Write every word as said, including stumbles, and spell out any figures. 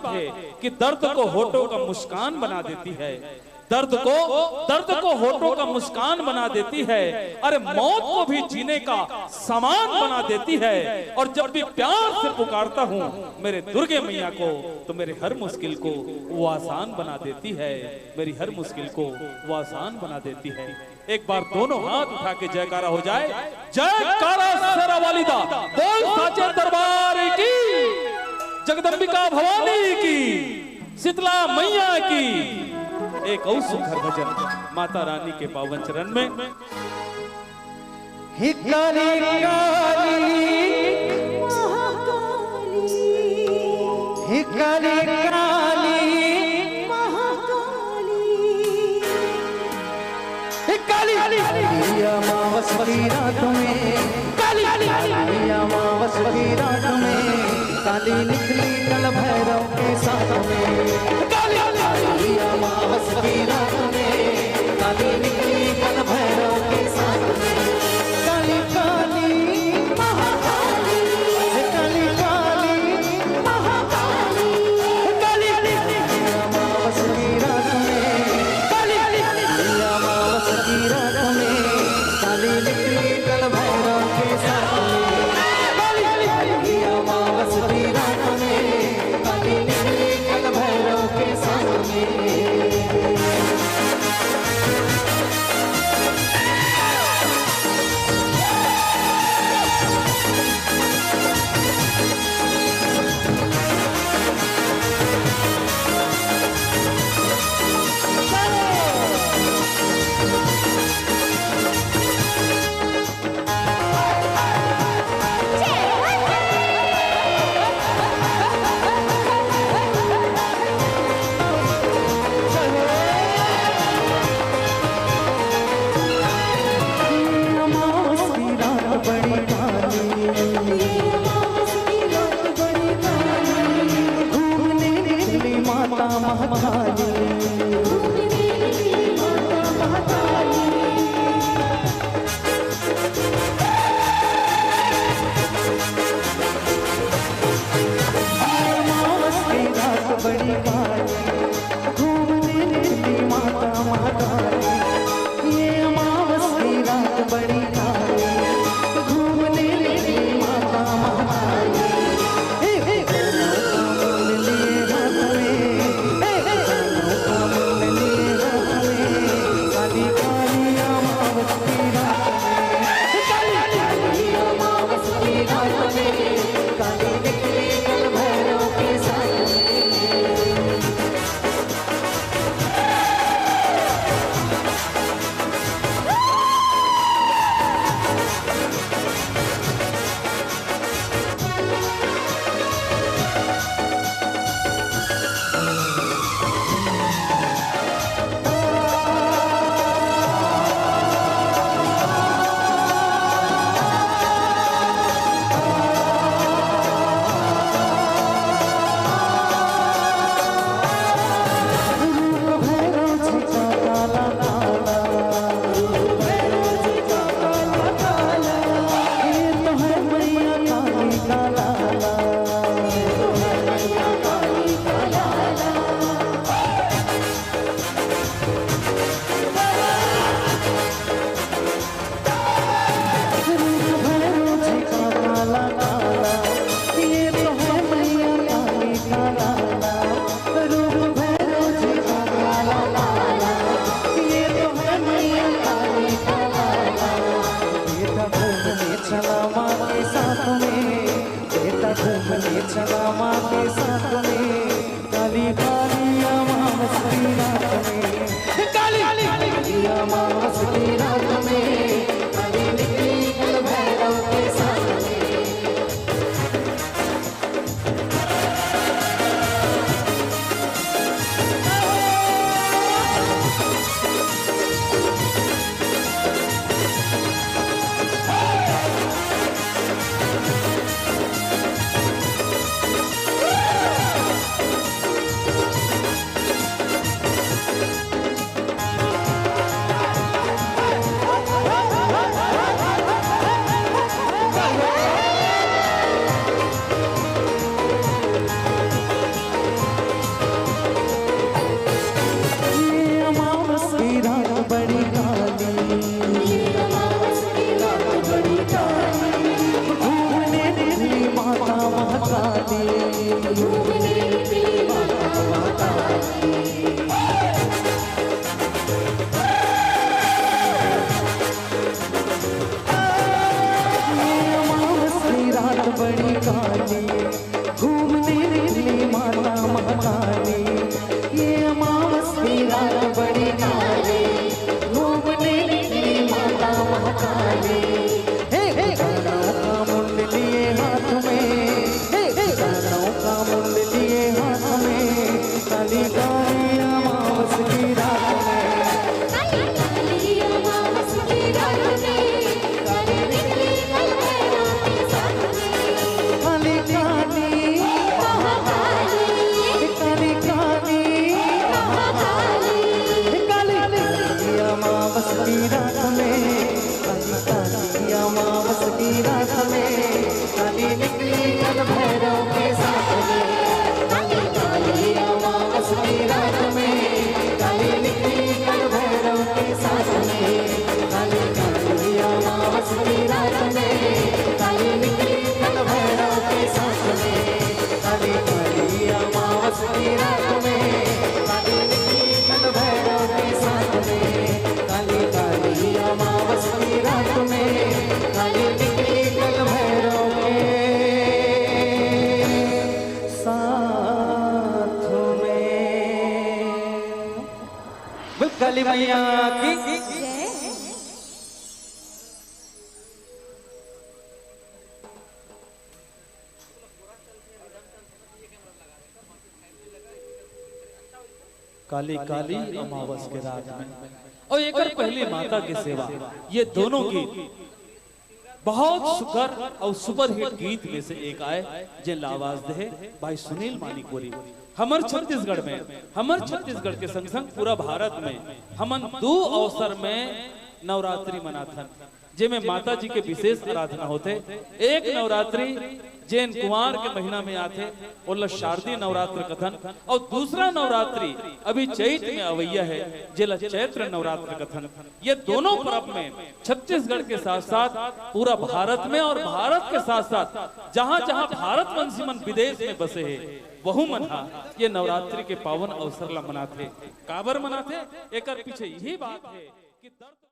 है कि दर्द को होठों का मुस्कान बना देती है, दर्द को, दर्द को होठों का मुस्कान बना देती है, अरे मौत को भी जीने का सामान बना देती है। और जब भी प्यार से पुकारता हूँ मेरे दुर्गे मैया को, तो मेरे हर मुश्किल को वो आसान बना देती है, मेरी हर मुश्किल को वो आसान बना देती है। एक बार दोनों हाथ उठा के जयकारा हो जाए, जयकारा शेरा वाली दा, बोल साचे दरबार की, जगदम्बिका भवानी की, शीतला मैया की। एक और सुंदर भजन माता रानी के पावन चरण में। हे काली काली महाकाली, हे काली काली महाकाली। ए काली, काली अमावस की रात में, काली, काली अमावस की रात में, काली निकली कल भैरव के साथ में। काली, काली अमावस की रात में, काली निकली कल भैरव के साथ में। काली, काली महाकाली, काली, काली महाकाली, काली, काली अमावस की रात में, काली, काली अमावस की रात में, काली निकली कल भैरव के साथ में। काली, काली अमावस की रात में, काली निकली कल भैरव के साथ में। अमावस की रात बड़ी काली, अमावस की रात बड़ी काली, घूमने निकली माता महाकाली। अमावस की रात बड़ी काली, घूमने निकली माता महाकाली। ये अमावस की रात बड़ी काली, घूमने निकली माता महाकाली। ए, ए, कानों का मुंड लिए हाथ में, ए, ए, कानों का मुंड लिए हाथ में, काली काली अमावस की रात में, काली काली अमावस की रात में, काली निकली कल भैरव के साथ में। काली मैया की। काली काली अमावस के रात में और एकर पहली माता के सेवा, ये दोनों गीत बहुत सुघर और सुपरहिट गीत में से एक आय, जेन ला आवाज दे भाई सुनील मानिकपुरी। हमर छत्तीसगढ़ में, हमर छत्तीसगढ़ के संग संग पूरा भारत में हमन दू अवसर में नवरात्रि मनाथन, जेमे माता जी के विशेष आराधना होथे। एक नवरात्रि जेन कुंवार के महीना में आथे, ओला शारदीय नवरात्र कथन, और दूसरा नवरात्रि अभी चैत में अवैया है, जेला चैत्र नवरात्र कथन। ये दोनों पर्व में छत्तीसगढ़ के साथ साथ पूरा भारत में और भारत के साथ साथ जहां जहां भारतवंशी मन विदेश में बसे हैं, वहू मन हा ये नवरात्रि के पावन अवसर ला मनाथे। काबर मनाथे, एकर पीछे यही बात है कि दर्द